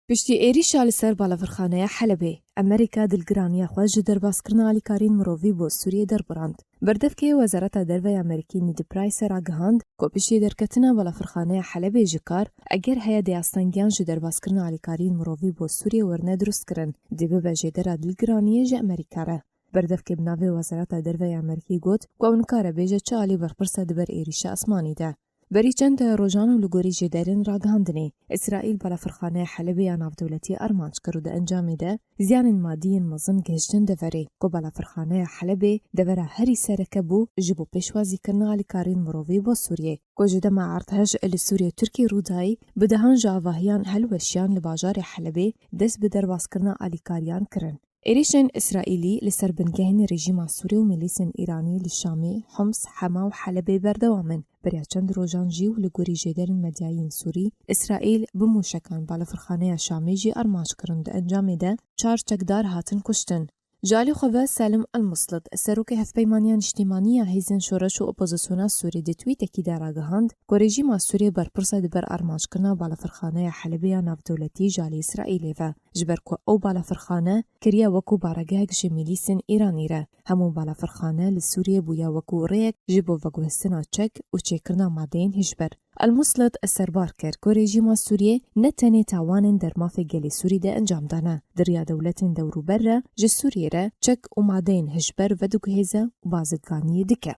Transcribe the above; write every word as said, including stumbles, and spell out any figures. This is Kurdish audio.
Piştî êrîşa li ser balafirxaneya Helebê, Amerîka dilgiraniya xwe ji derbaskirina alîkariyên mirovî bo Sûriyê derbirand. Berdevkê Wezareta Derve ya Amerîkî Ned Price ragihand ku piştî derketina balafirxaneya Helebê ji kar, eger heye dê astengiyan ji derbaskirina alîkariyên mirovî bo Sûriyê werine dirustkirin, dê bibe jêdera dilgiraniyê ji Amerîka re. Berdevkê bi navê Wezareta Derve ya Amerîkî got ku ew nikare bêje çi alî berpirs e di ber êrîşa esmanî de. Berî çend rojan û li gorî jêderên ragihandinê, Îsraîl balafirxaneya Helebê ya navdewletî armanc kir û di encamê de ziyanên madî yên mezin gihiştin deverê ku balafirxaneya Helebê devera herî sereke bû ji bo pêşwazîkirina alîkariyên mirovî bo Sûriyê. Ku ji dema erdhej li Sûriyê Tirkî rûdayî, bi dehan ji avahiyan hilweşiyan li bajarê Helebê dest bi derbaskirina alîkariyan kirin. Êrîşên Îsraîlî li ser bingehên rejîma Sûrî û milîsên Îranî li Şamê, Homs, Hema û Helebê berdewam in. Beriya çend rojan jî û li gorî jêderên medyayî yên Sûrî, Îsraîl bi mûşekan balafirxaneya Şamê jî armanc kirin, di encamê de çar çekdar hatin kuştin. Ji alî xwe ve Selim El-Muslit, serokê Hevpeymaniya Niştîmanî ya Hêzên Şoreş û Opozisyona Sûrî, di twîtekî de ragihand ku rejîma Sûriyê berpirs e di ber armanckirina balafirxaneya Helebê ya navdewletî ji alî Îsraîlê ve, ji ber ku ew balafirxane kiriye wekû baregehek ji milîsên Îranî re. Hemû balafirxane li Sûriyê bûye wekû rêyek ji bo veguhestina çek û çêkirina madeyên hişber. El-Muslit serbar kir ku rejîma Sûriyê ne tenê tawanên dermafê gelê Sûrî de encam dane, di riya dewletên dewrûber re ji Sûriyê re çek û madeyên hişber vediguhêze û bazirganiyê dike.